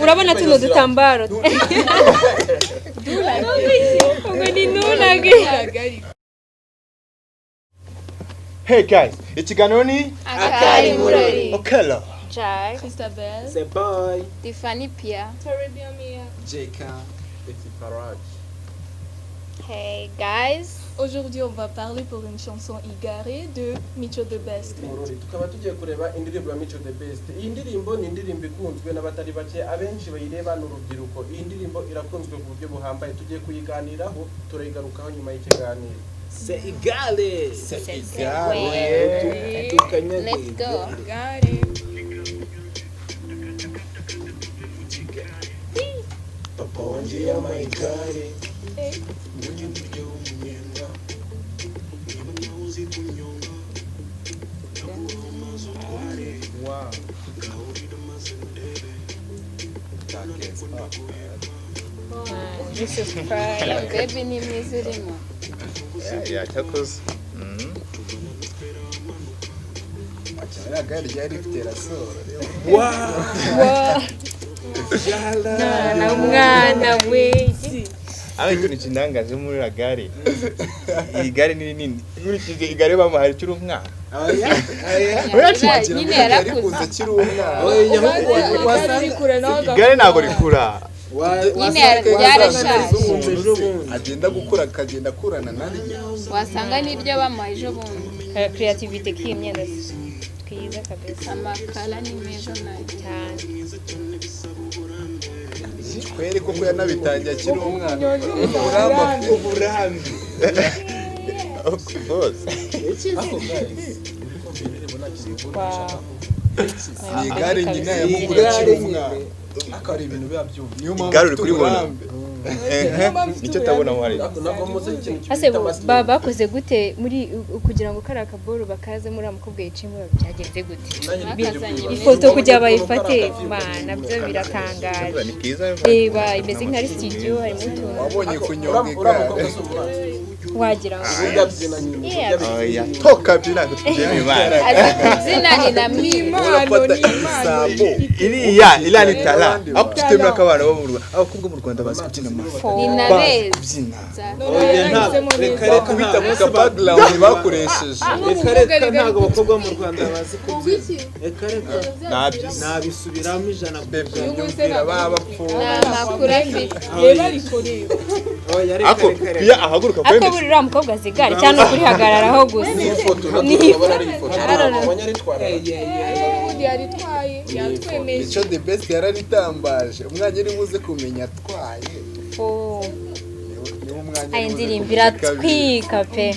Urabona tuno dutambaro ngo ni nturage. Hey guys, ikiganiro ni Akari Murori. Okelo. Jack. Christabel. The boy. Tiffany Pia. Toribia. JK. Petit Farage. Hey guys. Aujourd'hui, on va parler pour une chanson Igare de Mico The Best. Murori tukaba tugiye kureba indirimbo ya Mico The Best. Iyi ndirimbo ni indirimbo ikunzwe n'abatari bake, abenshi bayireba ni urubyiruko. Iyi ndirimbo irakunzwe ku buryo buhambaye, tugiye kuyiganiraho, turayigarukaho nyuma y'ikiganiro. C'est igare. C'est igare. Let's go. Igare. Papa wanje yampaye igare. Wow. Baby ni mwiza urimo. Yeah, cyakoze. Iriya gare ryari rifite rasoro. Wow. Mwana mwana we. Aho ikintu kinangaje muri iriya gare. Iyi gare ni nini. Nkurikije igare bamuhaye akiri umwana. Oya, nyine yarakuze. Akiri umwana. Igare ntabwo rikura. Nyine ryarashaje. Agenda gukura akagenda akurana naryo. Wasanga niryo bamuha ejo bundi. Creativity k'iyi myenda twiza kabisa. Amakara ni meza nayo. Cyane. Kweri kuko yanabitangiye akiri umwana. Uburambe. Bose. Ni igare nyina yamugura akiri umwana. Ariko hari ibintu biba byumva. Niyo mpamvu Igare uri ufite kuribona. uburambe. Nicyo tabona hari. Ase bakoze gute muri kugira ngo kariya kaboro bakaze muri uriya mukobwa yicimo byagenze gute? Ifoto kugira bayifate nabyo biratangaje. Ni keza. Reba imeze nka studio harimo utuntu. Wabonye kunyonga igare. Wagira ngo. Oya, toka byina tubyeme imana. Azi kubyina ni na mwiza. Urafata igisambo. Iriya ni tala. Aho tutemera ko abana bo mu Rwanda, abakobwa mu Rwanda bazi kubyina amafi. Ni na Bazi beza. kubyina. Oya ntabwo. Reka reka Bakubita ku ka background bakoresheje. Reka reka ntabwo abakobwa mu Rwanda bazi kubyina. Reka reka. Nabyo. Nabisubiramo 100%. Bebe nyumvira baba Ni amakuru afite. Reba ariko reba. Oya reka Ako reka reka. pia ahaguruka Ako kwemeza. buri uriya mukobwa azi igare cyangwa kurihagararaho gusa. Ni ifoto natwe turabona ari ifoto. Abonye aritwara. Ubundi yaritwaye yatwemeje. Mico The Best yararitambaje. Umwanya uri buze kumenya atwaye. Niwo mwanya Ayi ndirimbo iratwika pe.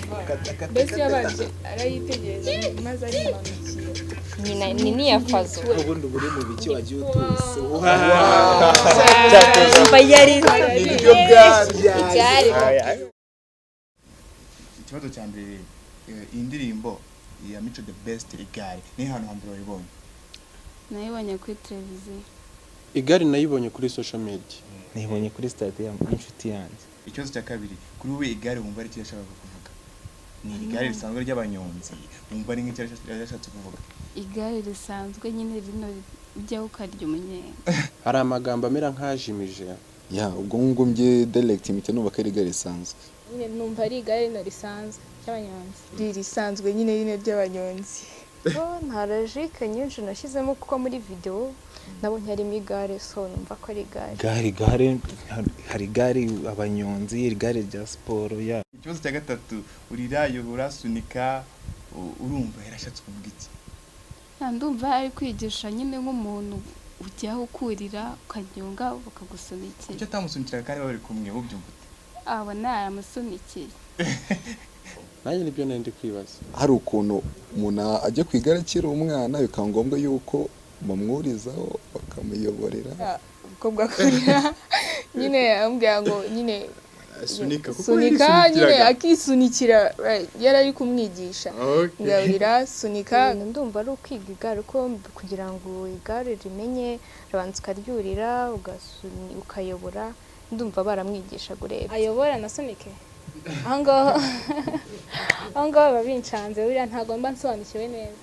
Mbese yabanje arayitegereza maze arimanukira. Nyina ni niya fazo. Ubundi uba uri mu biki wagiye utuze. Umva yari Niryo gare. Igare. Ikibazo cya mbere, iyi ndirimbo ya Mico The Best igare ni hano hambere wayibonye. Nayibonye kuri televiziyo. Igare nayibonye kuri social media. Nayibonye kuri stade y'inshuti yanjye. Ikibazo cya kabiri, kuri wowe igare wumva ari icyo yashakaga kuvuga. Ni igare risanzwe ry'abanyonzi, wumva ari nk'icyo yashatse kuvuga. Igare risanzwe nyine rino ujyaho ukarya umunyenga. Hari amagambo amera nk'ajimije. Ya, ubwo ngubwo mbye direct mpita numva ko ari igare risanzwe. Nyine numva ari igare rino risanzwe ry'abanyonzi. Risanzwe nyine rino ry'abanyonzi. Nta logique nyinshi nashyizemo kuko muri video nabonye harimo igare so numva ko ari igare. Gare gare hari igare abanyonzi, igare rya siporo ya. Ikibazo cya gatatu, urirayobora sunika urumva yarashatse kuvuga iki? Ndumva ari kwigisha nyine nk'umuntu ujyaho ukurira ukanyonga bakagusunikira. Kuki atamusunikira kandi bari kumwe ubyumva ute? Abo naramusunikiye. Nanjye nibyo nari ndi kwibaza. Hari ukuntu umuntu ajya ku igare akiri umwana bikaba ngombwa yuko bamwurizaho bakamuyoborera. Umukobwa akurira nyine amubwira ngo nyine Sunika kuko sunika nyine akisunikira yari ari kumwigisha. Ngaburira sunika. Ndumva ari ukwiga igare uko kugira ngo igare rimenye urabanza ukaryurira ukayobora ndumva baramwigisha gureba. Ayobora nasunike. Aho ngaho babincanze buriya ntabwo mba nsobanukiwe neza.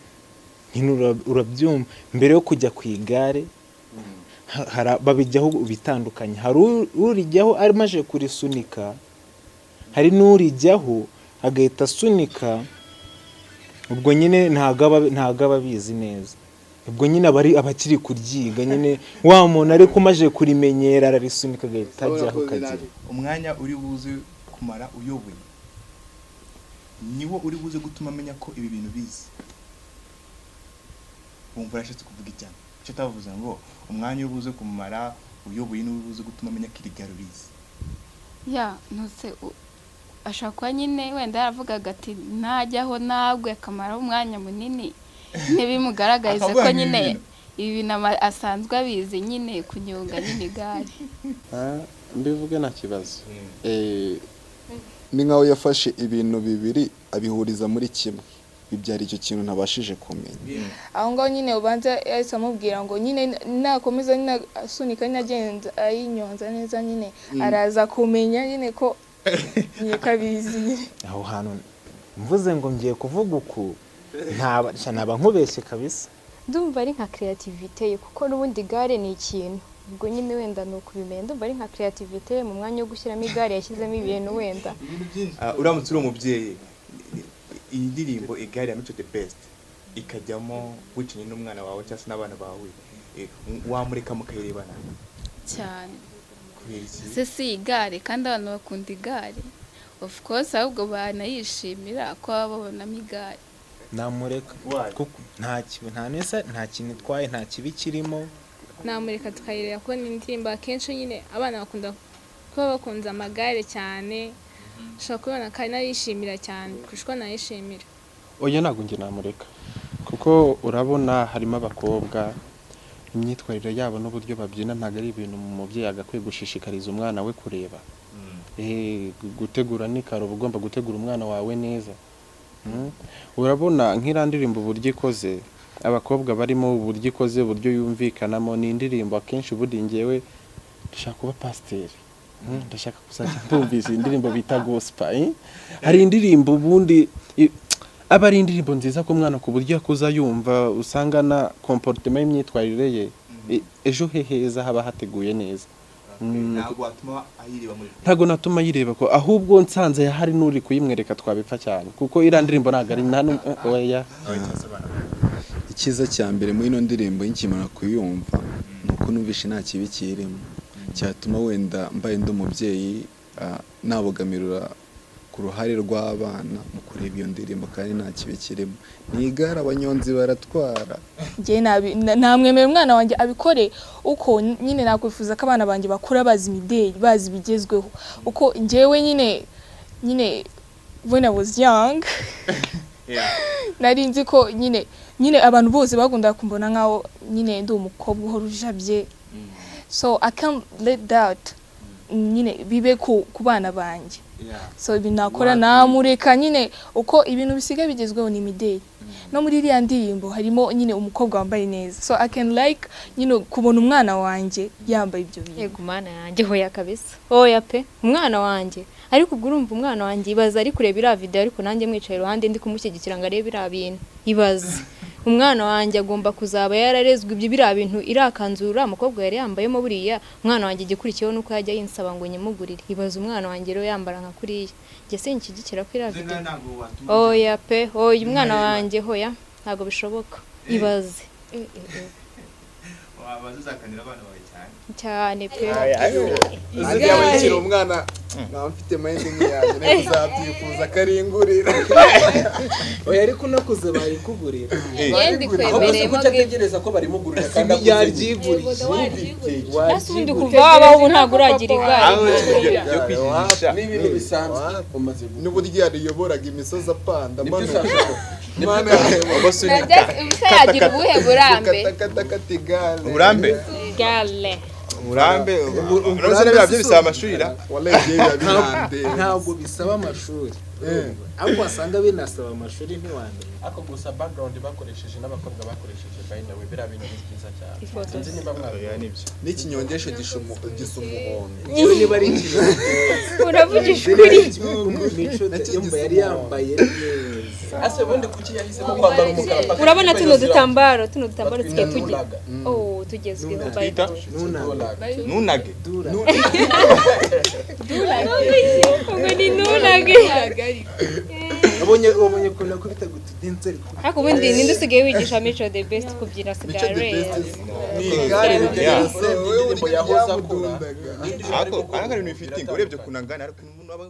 Nyine urabyumva mbere yo kujya ku igare Babijyaho bitandukanye, hari urijyaho amaze kurisunika, hari n'urijyaho agahita asunika, ubwo nyine ntago aba abizi neza, ubwo nyine aba abakiri kuryiga nyine wa muntu ariko umaze kurimenyera ararisunika agahita ajyaho kagera. Umwanya uri buze kumara uyoboye niwo uri buze gutuma amenya ko ibi bintu bizi. Wumva urashatse kuvuga icyane icyo tavuze ngo umwanya uri buze kumara uyoboye niwo uri buze gutuma amenya ko iri gare urizi. Ya ntuse ashaka kuba nyine wenda yaravugaga ati ntajyaho nagwe akamara umwanya munini ntibimugaragarize ko nyine ibi bintu asanzwe abizi nyine kunyonga nyine igare. Mbivuge nta kibazo. Ni nkaho yafashe ibintu bibiri abihuriza muri kimwe, bibyara icyo kintu ntabashije kumenya. Aho ngaho nyine ubanza yahise amubwira ngo nyine nakomeza nyine asunika nyine agenda ayinyonza neza nyine araza kumenya nyine ko kabizi. Aho hantu mvuze ngo ngiye kuvuga uku ntaba nkubeshye kabisa. Ndumva ari nka creativity kuko n'ubundi gare ni ikintu ubwo nyine wenda ni ukubimenya. Ndumva ari nka creativity mu mwanya wo gushyiramo igare yashyizemo ibintu wenda. Uramutse uri umubyeyi, iyi ndirimbo igare ya Mico the Best ikajyamo wicinye n'umwana wawe cyangwa se n'abana bawe, wamureka mukayirebana cyane? Se si igare kandi abantu bakunda igare, of course ahubwo banayishimira ko babonamo igare. Namureka kuko nta kibi, nta nesa, nta kintu itwaye, nta kibi kirimo. Namureka tukayireba ko ni indirimbo akenshi nyine abana bakunda kuba bakunze amagare cyane, ushobora kubona kandi nayishimira cyane kurusha uko nayishimira. Oya ntabwo njye namureka kuko urabona harimo abakobwa imyitwarire yabo n'uburyo babyina ntabwo ari ibintu umubyeyi agakwiye gushishikariza umwana we kureba. Gutegura n'ikaro uba ugomba gutegura umwana wawe neza. Urabona nk'iriya ndirimbo uburyo ikoze, abakobwa barimo uburyo ikoze, uburyo yumvikanamo, ni indirimbo akenshi ubundi ngewe ndashaka kuba pasiteri, ndashaka kuzajya ndumvise indirimbo bita gospel. Hari indirimbo ubundi aba ari indirimbo nziza ku mwana ku buryo akuza yumva usanga na comportement y'imyitwarire ye ejo he heza haba hateguye neza. Ntago natuma ayireba ko ahubwo nsanze hari n'uri kuyimwereka twabipfa cyane kuko iriya ndirimbo ntago ari nta oya. Icyiza cya mbere muri ino ndirimbo nkimara kuyumva nuko numvishe nta kibi kirimo cyatuma wenda mbaye ndi umubyeyi nabogamirura ku ruhare rw'abana mu kureba iyo ndirimbo kandi nta kibi kirimo. Ni igare abanyonzi baratwara. Njye namwemera umwana wanjye abikore uko nyine nakwifuza ko abana banjye bakura bazi imideli, bazi ibigezweho, uko njyewe nyine when I was young nari nzi ko nyine abantu bose bakundaga kumbona nkaho nyine ndi umukobwa uhora ujabye, so I can't let that nyine bibe ku bana banjye. So ibintu nakora namureka nyine uko ibintu bisigaye bigezweho ni imideli. No muri iriya ndirimbo harimo nyine umukobwa wambaye neza, so I can like nyine kubona umwana wanjye yambaye ibyo bintu. Yego mana yanjye hoya kabisa, hoya pe umwana wanjye. Ariko ubwo urumva umwana wanjye ibaza ari kureba iriya video ariko nanjye mwicaye iruhande ndi kumushyigikira ngo arebe iriya bintu. Ibaze umwana wanjye agomba kuzaba yararezwe ibyo biriya bintu, irakanzu uriya mukobwa yari yambayemo buriya umwana wanjye igikurikiyeho nuko yajya yinsaba ngo nyimugurire. Ibaze umwana wanjye rero yambara nka kuriya, njye sinshyigikira ko iriya video. Oya pe, oya umwana wanjye hoya ntago bishoboka. Ibaze wabaza uzakanira abana bawe cyane cyane pe. Azabikira umwana nta mfite mind nk'iyanjye nawe uzabyifuza karingurira. Oya ariko unakuze bayikugurira. Yendi kwemereye kuko ategereza ko barimugurira kandi yaryiguriye. Nasi ubundi kuva wabaho ubu ntabwo uragira igare yo kwijijisha. Ni ibintu bisanzwe umaze n'uburyo yariyoboraga imisozi apanda manuka. Yagira ubuhe burambe? Uburambe? Gale. Uburambe urabona bya byo bisaba amashuri ra? Ntabwo bisaba amashuri. Ariko wasanga binasaba amashuri ntiwamenya. Ako gusa background bakoresheje n'abakobwa bakoresheje by the way bira bintu byiza cyane. Sinzi nimba mwabibona nibyo. N'ikinyongesho gisa umuhondo. Yewe niba ari ikintu. Uravugisha ukuri. Mico yari yambaye neza. Ase ubundi kuki yahisemo kwambara umukara paka Urabona ikipe tuno yose dutambaro, tuno dutambaro batwita tugiye tugi nulaga. oh, tugezweho by the way. Nunage. Nunage. Ubwo ni nunage. Wabonye ukuntu nakubita utudense ariko Ariko ubundi ninde usigaye wigisha Mico the Best kubyina? Mico the Sigare. Best ni igare. Yeah. Ryamudense Urebye wowe indirimbo yahoze akora, ryamudundaga. n'indirimbo ari Ariko gukora ariko ibintu ubu bifitinga urebye biratandukanye. ukuntu angana, ariko umuntu aba